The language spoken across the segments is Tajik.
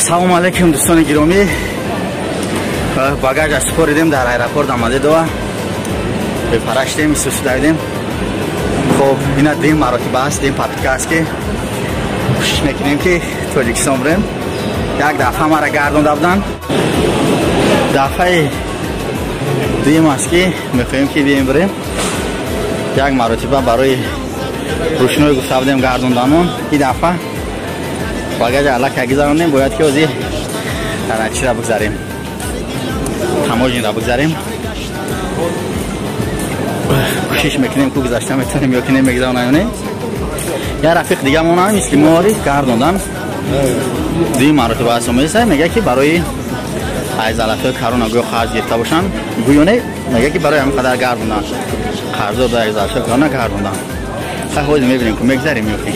Салом алейкум дӯстони гиромӣ. Багажа супоридем дар аэропорт Домодедово. Бепараштем, исусу давидем. Хоб, ина дуюм маротиба аст, дуюм попытка аст ки кӯшиш мекунем ки Тоҷикистон бирем. Як дафъа мара гардонда буданд. Дафъаи дуюм аст ки мехоҳем ки бием бирем. Як маротиба барои рӯшноӣ гуфта будем гардондамон. Ин дафъа багажа аллакай гузаронем, бояд ки ҳозир чира бигзарем, таможенро бигзарем. Кӯшиш мекунем ку гузашта метавонем ё ки намегузаронем не. Я рафиқ дигамон мисли мори гардондан дуюм маротиба аст омадиса, мега ки барои аз залатҳои корона гӯё қарз гирифта бошанд, гӯё не, мега ки барои ҳамин қадар гардондан, қарздор дар залатҳои корона гардондан. Хай ҳозир мебинем ку мегзарем ё ки.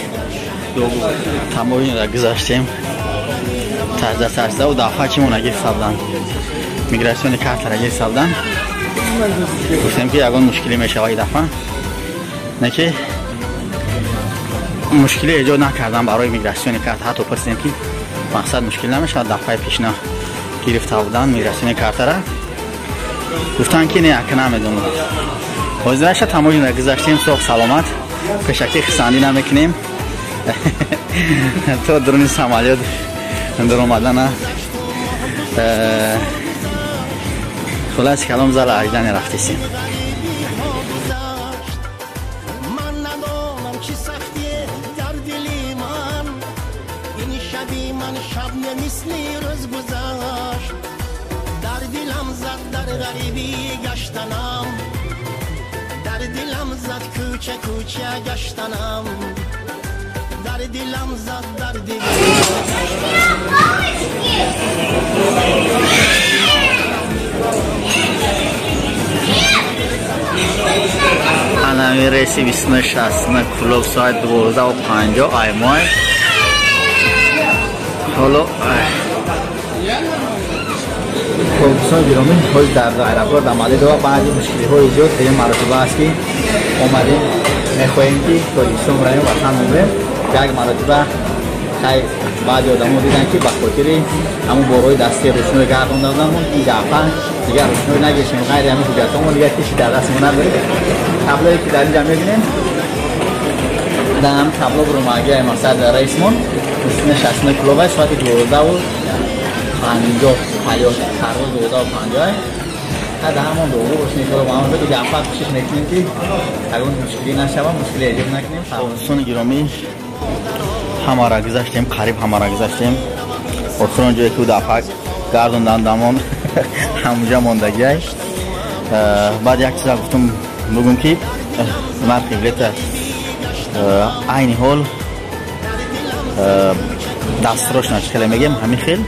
Таможенро гузаштем, тарза тарза у дафъа чӣ мона гирифта буданд, миграциони картара гирифта буданд. Гуфтем ки ягон мушкилӣ мешава ин дафъа, не ки мушкилӣ эҷод накардан барои миграциони карта. Ҳатто пурсидем ки мақсад мушкил намешавад, дафъаи пешина гирифта буданд миграциони картара, гуфтанд ки не, ака намедонам. Ҳозираша таможенро гузаштем, соғ саломат, пешакӣ хисандӣ намекунем то дуруни самолёт даромадана. Хулас калом зала аждани рафтесем. Анами рейси 2969 Кулоб соат 12:50 аймой. Ҳоло хоб дӯстони гиромӣ, ҳозир дар аэропорт Домодедово баъди мушкилиҳои зиёд дуюм маротиба аст ки омадем, мехоҳем ки Тоҷикистон равем, ватан бимирем. Як маротиба хай баъди одамо диданд ки ба хотири ҳамун борҳои дастии рӯшноӣ гардонда буданд, ин дафъа дигар рӯшноӣ нагирифтем, ғайри ҳамин ҳуҷҷатҳомон дигар ҳеҷ дар дасти мо надорем. Таблое ки дар инҷа мебинем, дар ҳамин табло бурумагиаи мақсад рейсмон 2969 Кулоб соати 12:50 парвоз 12:50. Дар ҳамон дугу бошем иншоалло, ба ҳамон дафъа кӯшиш мекунем ки ягон мушкилӣ нашава, мушкилӣ эҷод накунем. Дӯстони гиромӣ, ҳамаро гузаштем, қариб ҳамаро гузаштем. Охирон ҷое ки ӯ дафъа гардондан дамон ҳамунҷа мондагиай. Баъд як чиза гуфтум бугум ки нархи билета айни ҳол дастрош нач хеле мегем, ҳамин хел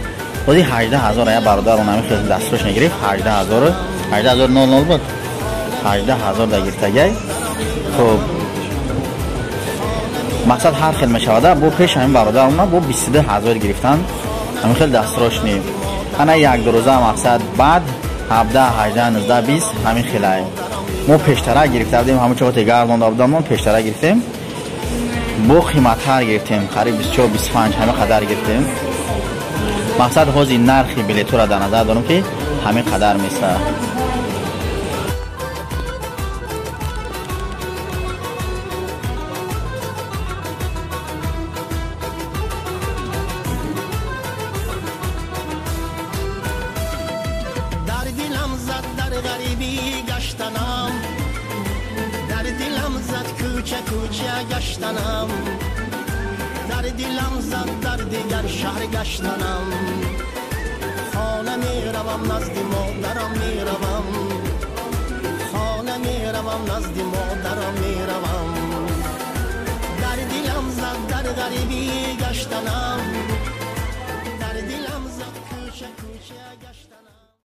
ҳозир 18,000 я бародарон ҳамин хел дастрош нагирифт, 18,000 18,000 буд, 18,000 да гирифтагиай. Хоб мақсад ҳар хел мешавада, бо пеш ҳамин бародарона бо 22,000 гирифтан, ҳамин хел дастрошни. Ана як ду рӯза мақсад баъд 17, 18, 19, 20 ҳамин хелай. Мо пештара гирифта будем, ҳамон чоте гардонда будам, мо пештара гирифтем, бо қиматтар гирифтем, қариб 24, 25 ҳамин қадар гирифтем. Мақсад ҳозир нархи билетҳоро дар назар дорам ки ҳамин қадар меса. Назди модарам меравам.